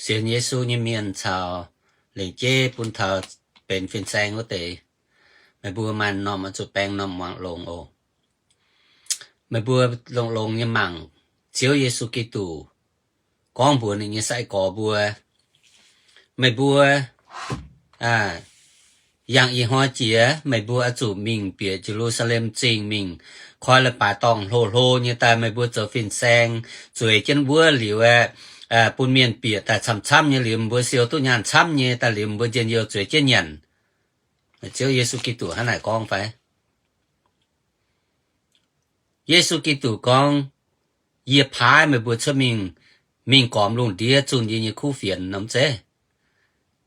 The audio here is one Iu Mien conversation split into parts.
sienx Yesu nyei mienh caux lengc jeiv bun taux benx fin-saeng wuov deix. Meih mbuo maaih norm oix zuqc baeng norm muangx longx oc. Meih mbuo longx-longx nyei mangc Ziouv Yesu Giduc gorngv mbuox ninh nyei sai-gorx mbuo, meih mbuo yangh ih hnoi jiex meih mbuo oix zuqc mingh bieqc Ye^lu^saa^lem Zingh mingh koi leiz-baaix dorngh hlo hlo nyei daaih meih mbuo zoux fin-saeng zueiz jienv wuov liuz aeqv, bun mienh bieqc daaih camv-camv nyei liuz mbuo siou duqv nyaanh camv nyei daaih liuz mbuo njien-youh zueiz jienv nyanc. Ziouv Yesu Giduc hnangv naaic gorngv fai? Yesu Giduc gorngv, Yie paaiv meih mbuo cuotv mingh, mingh gormx lungh ndiev zunh yie nyei kuv fienx nor zeiz.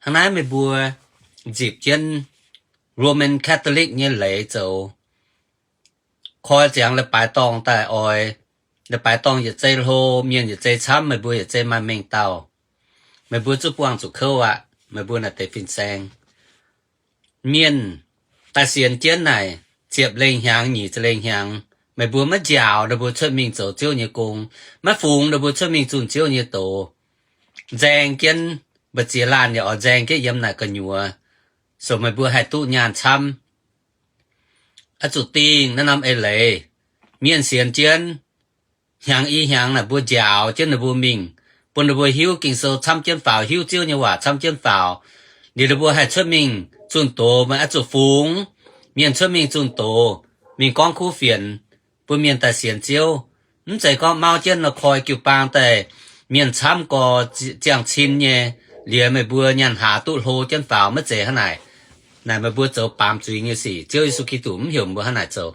Hnangv naaiv meih mbuo nzipc jienv Roman Catholic nyei leiz zoux, koi ziangx leiz-baaix dorngh daaih oix, leiz-baaix dorngh yietc zei hlo, mienh yietc zei camv, meih mbuo yietc zei maaih mengh dauh. Meih mbuo zuqc buangh zuqc kouv aqv. Meih mbuo naaic deix fin-saeng mienh daaih sienx jienv naaic ziepc lengh hnyangx nyic ziepc lengh hnyangx, meih mbuo maiv njaaux ninh mbuo cuotv mingh zoux Ziouv nyei gong, maiv fungx ninh mbuo cuotv mingh zunh Ziouv nyei doz, nzaeng jienv, mbu'ziex laanh yaac oix nzaeng jienv yiem naaic gu'nyuoz, so meih mbuo haih duqv nyaanh camv. Oix zuqc dingh naaiv norm eix leiz. Mienh sienx jienv hnyangx i hnyangx naaic mbuo njaaux jienv ninh mbuo mingh, bun ninh mbuo hiuv Ging-Sou camv jienv faaux, hiuv Ziouv nyei waac camv jienv faaux, liuz ninh mbuo haih cuotv mingh zunh doz. Meih oix zuqc fungx mienh cuotv mingh zunh doz, mingh gorngv kuv fienx bun mienh daaih sienx Ziouv. Mv zeiz gorngv mauv jienv nor koi jiu-baang daaih mienh camv gorx ziangh cin nyei, liuz meih mbuo nyaanh hlaax duqv hlo jienv faaux, maiv zeiz hnangv naaic. Naaic meih mbuo zoux baamz zuiz nyei sic. Ziouv Yesu Giduc mv heuc mbuo hnangv naaic zoux.